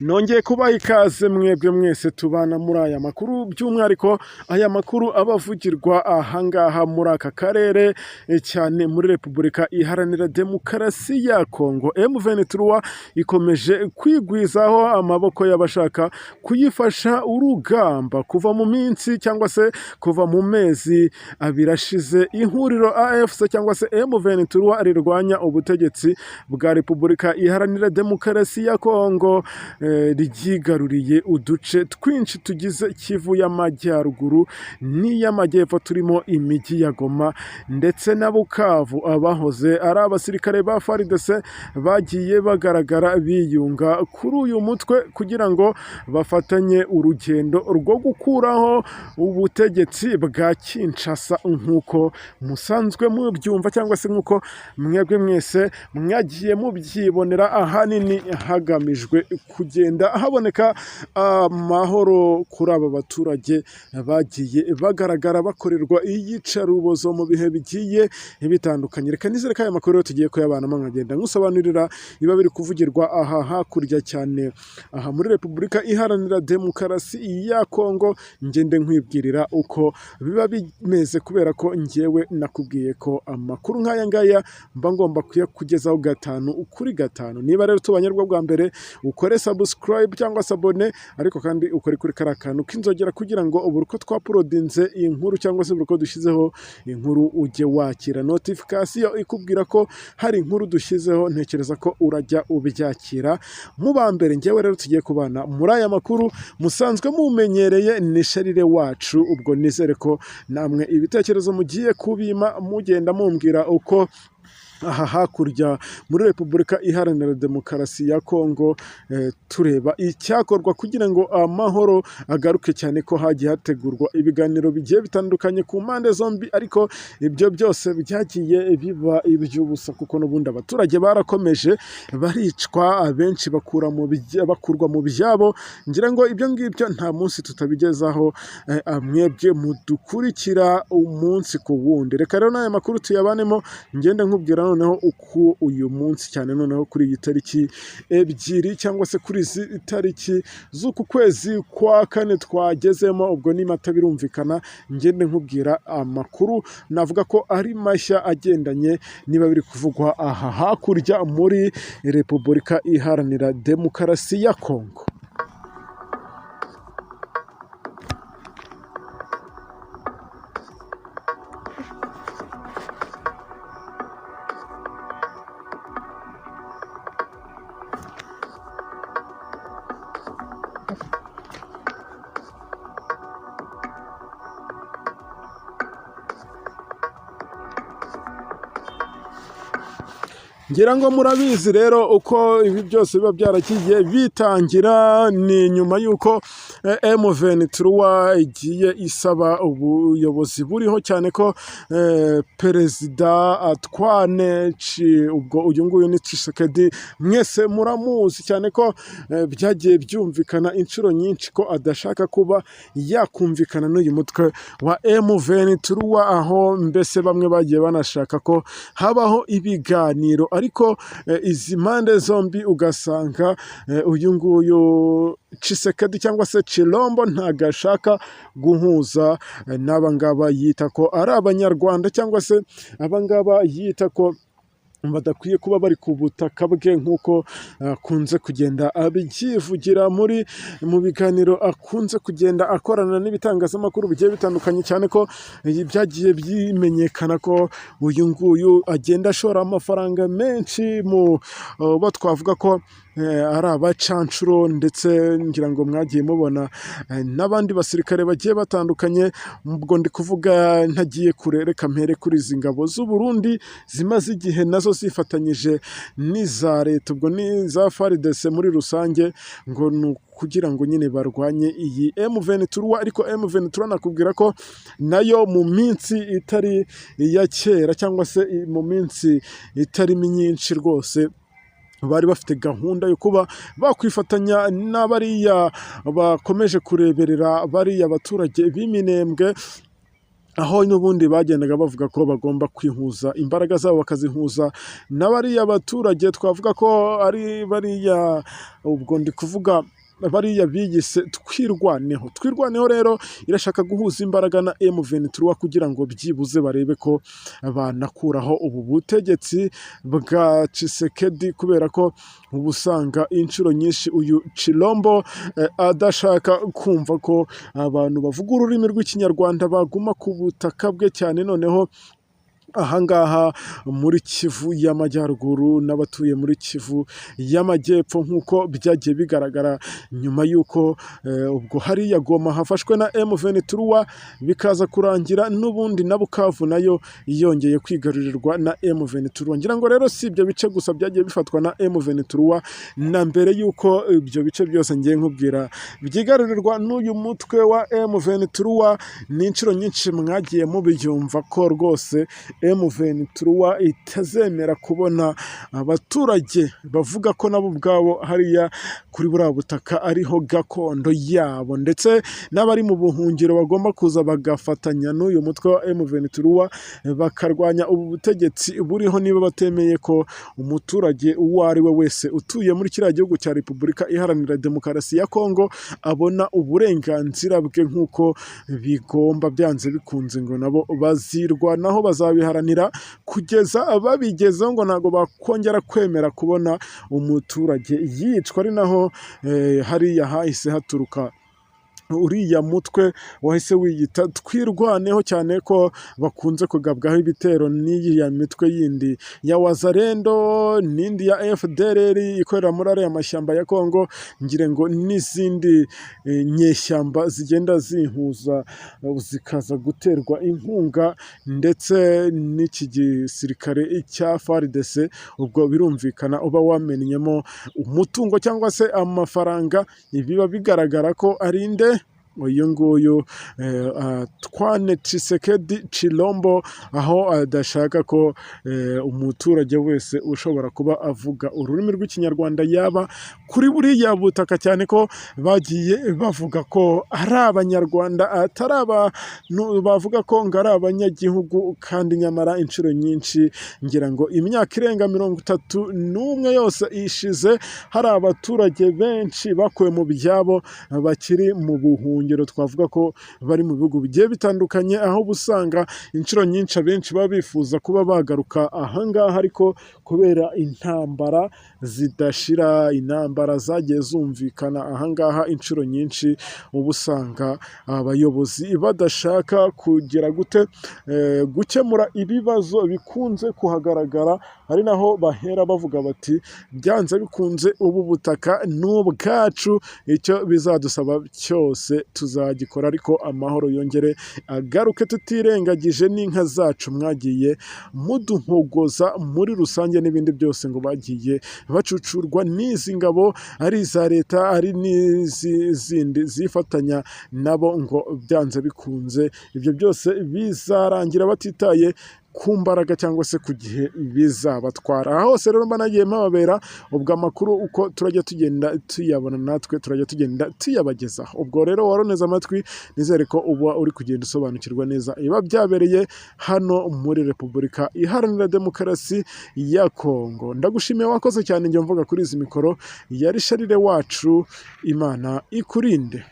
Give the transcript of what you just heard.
Nongeye kubaha ikaze mwebwe mwese tubana muri aya makuru, by'umwihariko aya makuru aba avugirwa ahangaha muri aka karere, cyane muri Repubulika Iharanira Demokarasi ya Kongo. M23 ikomeje kwigwizaho amaboko y'abashaka kuyifasha urugamba kuva mu minsi cyangwa se kuva mu mezi 2 ashize, ihuriro AFC cyangwa se M23 rirwanya ubutegetsi bwa Repubulika Iharanira Demokarasi ya Kongo ryigaruriye uduce twinshi tugize Kivu y'Amajyaruguru n'iy'Amajyepfo, turimo imijyi ya Goma ndetse na Bukavu. Abahoze ari abasirikare ba FARDC bagiye bagaragara biyunga kuri uyu mutwe kugira ngo bafatanye urugendo rwo gukuraho ubutegetsi bwa Kinshasa, nk'uko musanzwe mubyumva cyangwa se nk'uko mwebwe mwese mwagiye mubyibonera, ahanini hagamijwe kugenda haboneka amahoro kuri aba baturage bagiye bagaragara bakorerwa iyicarubozo mu bihe bigiye bitandukanye. Reka nizere ko aya makuru rero tugiye kuyabanamo, nkagenda nkusobanurira biba biri kuvugirwa aha hakurya cyane, aha muri Repubulika Iharanira Demokarasi ya Kongo, ngende nkwibwirira uko biba bimeze, kubera ko njyewe nakubwiye ko amakuru nk'aya ngaya mba ngomba kuyakugezaho gatanu kuri gatanu. Niba rero tubanye rwo bwa mbere, ukore subscribe cyangwa s'abonner, ariko kandi ukore kuri kariya kantu k'inzogera kugira ngo buri uko twauploadinze inkuru cyangwa se buri uko dushyizeho inkuru ujye wakira notification ikubwira ko hari inkuru dushyizeho. Ntekereza ko urajya ubyakira mu ba mbere. Njyewe rero tugiye kubana muri aya makuru musanzwe mumenyereye ni Sharire wacu. Ubwo nizere ko namwe ibitekerezo mugiye kubima, mugenda mumbwira uko aha hakurya muri Repubulika Iharanira Demokarasi ya Kongo tureba icyakorwa kugira ngo amahoro agaruke, cyane ko hagiye hategurwa ibiganiro bigiye bitandukanye ku mpande zombi, ariko ibyo byose byagiye biba iby'ubusa, kuko n'ubundi abaturage barakomeje baricwa, abenshi bakurwa mu byabo. Ngira ngo ibyo ngibyo nta munsi tutabigezaho mwebwe mudukurikira umunsi ku wundi. Reka rero n'aya makuru tuyabanemo, ngende nkubwira noneho uko uyu munsi, cyane noneho kuri iyi tariki 2 cyangwa se kuri izi tariki z'uku kwezi kwa kane twagezemo, ubwo ni Mata birumvikana, ngende nkubwira amakuru navuga ko ari mashya agendanye niba biri kuvugwa aha hakurya muri Repubulika Iharanira Demokarasi ya Kongo. Ngira ngo murabizi rero uko ibi byose biba byaragiye bitangira. Ni nyuma y'uko M23 igiye isaba ubuyobozi buriho, cyane ko Perezida Antoine, ubwo uyu nguyu ni Tshisekedi, mwese muramuzi, cyane ko byagiye byumvikana inshuro nyinshi ko adashaka kuba yakumvikana n'uyu mutwe wa M23, aho mbese bamwe bagiye banashaka ko habaho ibiganiro, ariko izi mpande zombi ugasanga uyu nguyu Tshisekedi cyangwa se Tshilombo ntabwo ashaka guhuza n'aba ngaba yita ko ari Abanyarwanda, cyangwa se aba ngaba yita ko badakwiye kuba bari ku butaka bwe, nk'uko akunze kugenda abyivugira mu biganiro akunze kugenda akorana n'ibitangazamakuru bigiye bitandukanye, cyane ko byagiye bimenyekana ko uyu nguyu agenda ashora amafaranga menshi mu bo twavuga ko ari abacancuro, ndetse ngira ngo mwagiye mubona n'abandi basirikare bagiye batandukanye. Ubwo ndi kuvuga ntagiye kure, reka mpere kuri izi ngabo z'u Burundi zimaze igihe nazo zifatanyije n'iza leta, ubwo n'iza FARDC muri rusange, ngo ni ukugira ngo nyine barwanye iyi M23. Ariko M23 nakubwira ko nayo mu minsi itari iya kera cyangwa se mu minsi itari myinshi rwose bari bafite gahunda yo kuba bakwifatanya n'abariya bakomeje kureberera bariya baturage b'Iminembwe. Aho n'ubundi bagendaga bavuga ko bagomba kwihuza imbaraga zabo, bakazihuza na bariya baturage, twavuga ko ari bariya, ubwo ndi kuvuga bariya biyise Twirwaneho. Twirwaneho rero irashaka guhuza imbaraga na M23 kugira ngo byibuze barebe ko banakuraho ubu butegetsi bwa Tshisekedi, kubera ko uba usanga inshuro nyinshi uyu Chilombo adashaka kumva ko abantu bavuga ururimi rw'Ikinyarwanda baguma ku butaka bwe, cyane noneho ahangaha muri Kivu y'Amajyaruguru n'abatuye muri Kivu y'Amajyepfo, nk'uko byagiye bigaragara nyuma y'uko ubwo hariya Goma hafashwe na M23, bikaza kurangira n'ubundi na Bukavu nayo yongeye kwigarurirwa na M23. Ngira ngo rero si ibyo bice gusa byagiye bifatwa na M23. Na mbere y'uko ibyo bice byose ngiye nkubwira byigarurirwa n'uyu mutwe wa M23, ni inshuro nyinshi mwagiye mubyumva ko rwose M23 itazemera kubona abaturage bavuga ko nabo ubwabo hariya kuri buriya butaka ariho gakondo yabo, ndetse n'abari mu buhungiro bagomba kuza bagafatanya n'uyu mutwe wa M23 bakarwanya ubu butegetsi buriho, niba batemeye ko umuturage uwo ari we wese utuye muri kiriya gihugu cya Repubulika Iharanira Demokarasi ya Kongo abona uburenganzira bwe nk'uko bigomba. Byanze bikunze ngo nabo bazirwanaho, bazabiharanira kugeza babigezeho, ngo ntabwo bakongera kwemera kubona umuturage yicwa. Ari naho hariya hahise haturuka uriya mutwe wahise wiyita Twirwaneho, cyane ko bakunze kugabwaho ibitero n'iriya mitwe yindi ya Wazalendo n'indi ya FDLR ikorera muri ariya mashyamba ya Kongo, ngire ngo n'izindi nyeshyamba zigenda zihuza zikaza guterwa inkunga ndetse n'iki gisirikare cya FARDC. Ubwo birumvikana uba wamennyemo umutungo cyangwa se amafaranga, biba bigaragara ko ari nde? Uyu nguyu Antoine Tshisekedi Chilombo, aho adashaka ko umuturage wese ushobora kuba avuga ururimi rw'Ikinyarwanda yaba kuri buriya butaka, cyane ko bagiye bavuga ko ari Abanyarwanda, atari abantu bavuga ko ngo ari abanyagihugu, kandi nyamara inshuro nyinshi, ngira ngo imyaka irenga 31 yose ishize, hari abaturage benshi bakuwe mu byabo bakiri mu buhungiro, twavuga ko bari mu bihugu bigiye bitandukanye, aho uba usanga inshuro nyinshi abenshi baba bifuza kuba bagaruka ahangaha, ariko kubera intambara zidashira, intambara zagiye zumvikana ahangaha inshuro nyinshi, uba usanga abayobozi badashaka kugira gute, gukemura ibibazo bikunze kuhagaragara. Ari naho bahera bavuga bati: "Byanze bikunze ubu butaka ni ubwacu, icyo bizadusaba cyose tuzagikora, ariko amahoro yongere agaruke, tutirengagije n'inka zacu mwagiye muduhogoza muri rusange", n'ibindi byose ngo bagiye bacucurwa n'izi ngabo, ari iza leta, ari n'izi zindi zifatanya nabo, ngo byanze bikunze ibyo byose bizarangira batitaye ku mbaraga cyangwa se ku gihe bizabatwara. Aha hose rero mba nagiye mpababera. Ubwo amakuru uko turajya tugenda tuyabona, natwe turajya tugenda tuyabagezaho. Ubwo rero waroneze amatwi, nizere ko uba uri kugenda usobanukirwa neza ibiba byabereye hano muri Repubulika Iharanira Demokarasi ya Kongo. Ndagushimiye, wakoze cyane. Njya mvuga kuri izi mikoro yari Sharire wacu. Imana ikurinde.